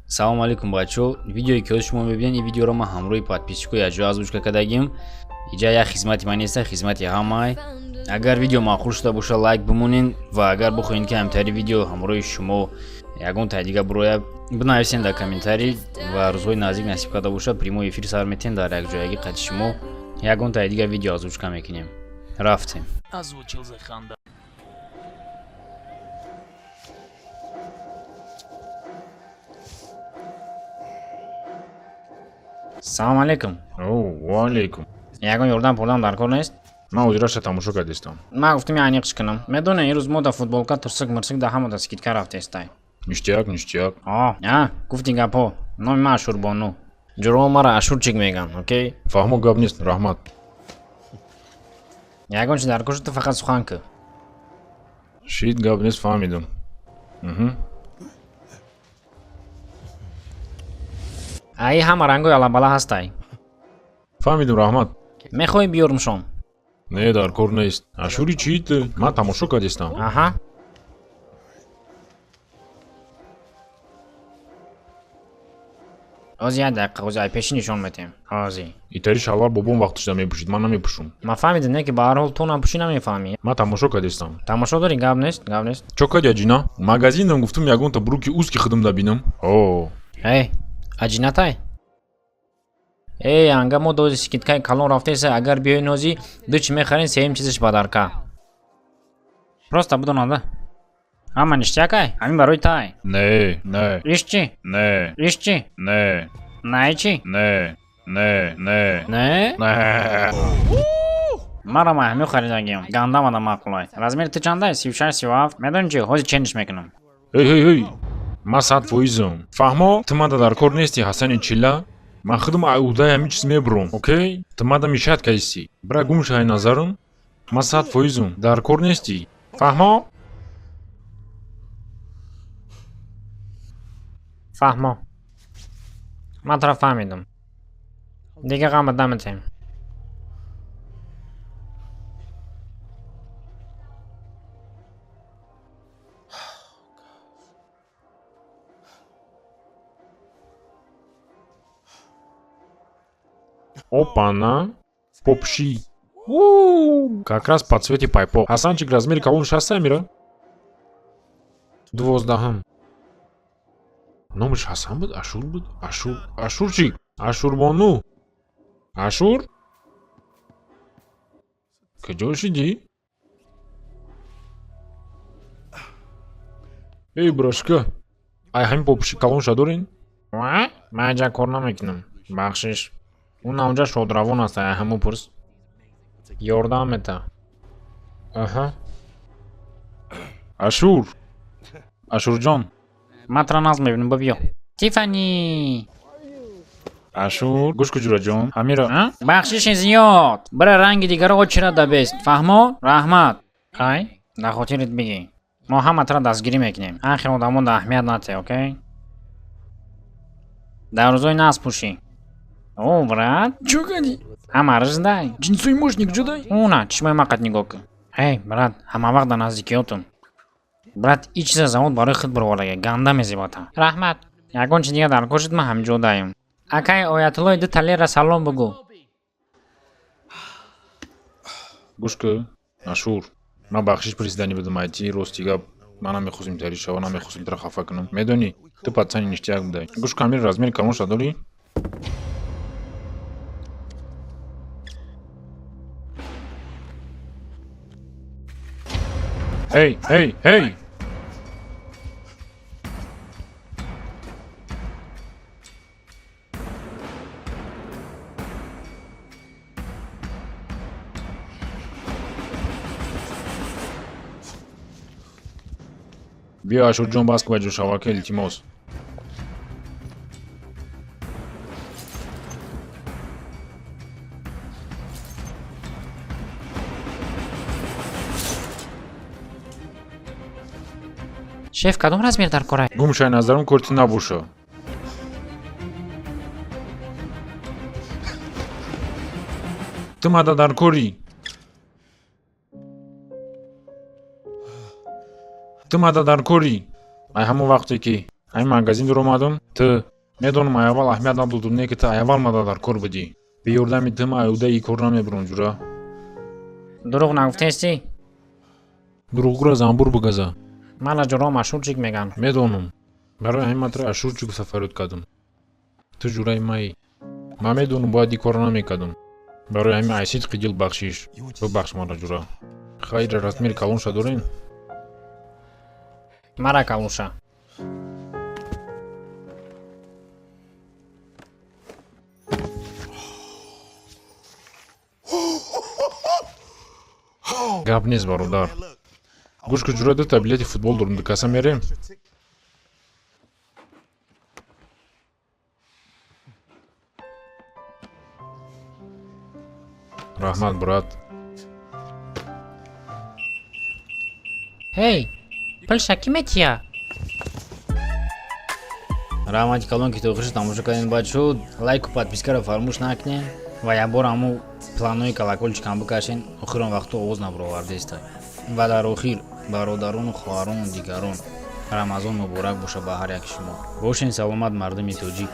Салому алейкум, бачо. Видеое ки ҳозир шумо мебинед, ин видеоро ман ҳамроҳи подписчикои аҷои озвучка кардагим. Иҷа як хизмати ман неста, хизмати ҳамай. Агар видео маъқул шуда боша, лайк бимонед ва агар бихоҳед, ки ҳамтари видео ҳамроҳи шумо ягон таи дига буроя, бинависен дар комментарий ва рӯзҳои наздик, насиб карда боша, прямой эфир сар метем, дар якҷоягӣ қати шумо ягон таи дига видео озвучка мекунем. Рафтем. Озвучил Зеханда. Салому алейкум. О, ваалейкум. Ягон ёрдам пурдам дар кор нест? Ман ҳозираша тамошо кардистам. Ман гуфтам, я аниқш кунам. Медонед, ин рӯз мо да футболка турсик мурсик да ҳама да скидка рафтестай. Ништяк, ништяк. О, а гуфти гапҳо. Номи ман Ашурбону, ҷуроҳо мара Ашурчик меган, окей? Фаҳмо, гап нест, раҳмат. Ягон чи дар кор шуд, ту фақат сухан кӯ. Шид, гап нест, фаҳмидам. Аи ҳама рангои алабала ҳастай. Фаҳмидам, раҳмат. Мехоҳӣ биёрумшон? Не, дар кор нест. Ашури чӣ ту? Ман тамошо кардистам. Аҳа. Ҳозир, як дақиқа, ҳозир ай пеши нишон метем, ҳозир. Итари шалвар бобом вақташда мепӯшид, ман намепӯшум. Ман фаҳмидам, не ки ба ҳар ҳол ту напӯшӣ, намефаҳмӣ. Ман тамошо кардистам. Тамошо дорӣ, гап нест, гап нест. Чо кардӣ, аҷина? Магазиндам, гуфтум, ягонта бруки узки худам да бинам. О. Эй, аҷинатай, эй, анга мо дози скидкаи калон рафтеса, агар биёи нози ду чи мехарем, сеюм чизаш подарка. Просто бидонада, ҳама ништякай, ҳамин барои тай. Не, не. Иш чӣ? Не. Иш чӣ? Не. Най чӣ? Не, не, не. Не. Не. Мара ма ҳамин харидагиам, гандамада маъқулай. Размери ту чандай? 36, 37? Медони чи, ҳозир ченҷш мекунам. Эй, эй, эй, ман 100%-ам. Фаҳмо, ту мада дар кор нести, Ҳасани Чилла. Ман худам уҳдаи ҳамин чиз мебурам, окей? Ту мада мешать кайсӣ, бира гум шаҳи назарам. Ман 100%-ам, дар кор нестӣ, фаҳмо? Фаҳмо, ман туро фаҳмидам, дига ғамат наметем. Опана, попши, как раз по цвети пайпо. Ҳасанчик, размери калон шаста мира 12-ам. Номаш Ҳасан буд, Ашур буд, Ашур, Ашурчик, Ашурбону, Ашур, куҷо шидӣ? Эй, брошка, ай ҳамин попуши калонша дорен? Ва ман инҷа кор намекунам, бахшиш. Ун онҷа шодравон аст, ай ҳамун пурс, ёрдам мета. Аҳа, Ашур, Ашурҷон. Ман туро нағз мебинам, ба биё, Тифани. Ашур, гӯш ку, ҷураҷон, ҳамира. А? Бахшиши зиёд, бира, ранги дигаро очира да бест. Фаҳмо, раҳмат. Ай дар хотирит бигӣ, мо ҳама туро дастгирӣ мекунем. Ахир одамон да аҳамият нате, окей? Дар рӯзои нағз пӯшӣ. О, брат. Чё кардӣ? Ҳама риздай. Ҷинсои мошник ҷудай? Уна чишмои мақат нигоҳ кун. Эй, брат, ҳама вақт дар наздикиётум. Брат, и чиза завод барои худ бировардаги, ганда мезебата. Раҳмат. Ягон чи дига дар кор шуд, ман ҳамҷо даем. Акай Оятуллои ду талера салом бугӯ. Гӯш ку, Ашур, ман бахшиш присидани будам айти. Рости гап, ман намехостим тари шава, намехостим туро хафа кунам. Медонӣ, ту пацани ништяк будай. Гӯш ку, ҳамин размери калонша дорӣ? Эй, эй, эй! Биё, Ашурҷон, бас ку, ба ҷӯшавака, илтимос. Шеф, кадом размер дар кора? Гум шай назарам, кори ту набоша. Ту мада дар корӣ. Ту мада дар корӣ. Ай ҳамон вақте ки ай магазин дуромадам, ту медонам, ай аввал аҳамият надодум, не ки ту ай аввал мада дар кор будӣ. Бе ёрдами ту ман ай уҳдаи ин кор намебурам, ҷура. Дурӯғ нагуфтаистӣ? Дурӯғгӯра занбур бигаза. Мана ҷуроам Ашурчик меган. Медонам, барои ҳамин ман туро Ашурчик гуфта фарёд кардам. Ту ҷураи маӣ. Ман медонам, бояд ин корро намекардам, барои ҳамин ай сидқи дил бахшиш, бибахш маро, ҷура. Хайра, размери калонша дорем? Мара калонша. Гап нест, бародар. Гӯш ку, ҷура, дута билети футбол дорум, дукаса мерем. Раҳмат, брат. Ҳей, пулша кӣ метия? Раҳмати калон, ки то охирша тамошо кардем, бачаҳо. Лайку подпискаро фаромӯш накунед ва якбор ҳамун планои колокольчикам бикашен, охирон вақтҳо овоз набуровардеста. Ва дар охир, бародарону хоҳарону дигарон, Рамазон муборак боша ба ҳар яки шумо. Бошен саломат, мардуми тоҷик.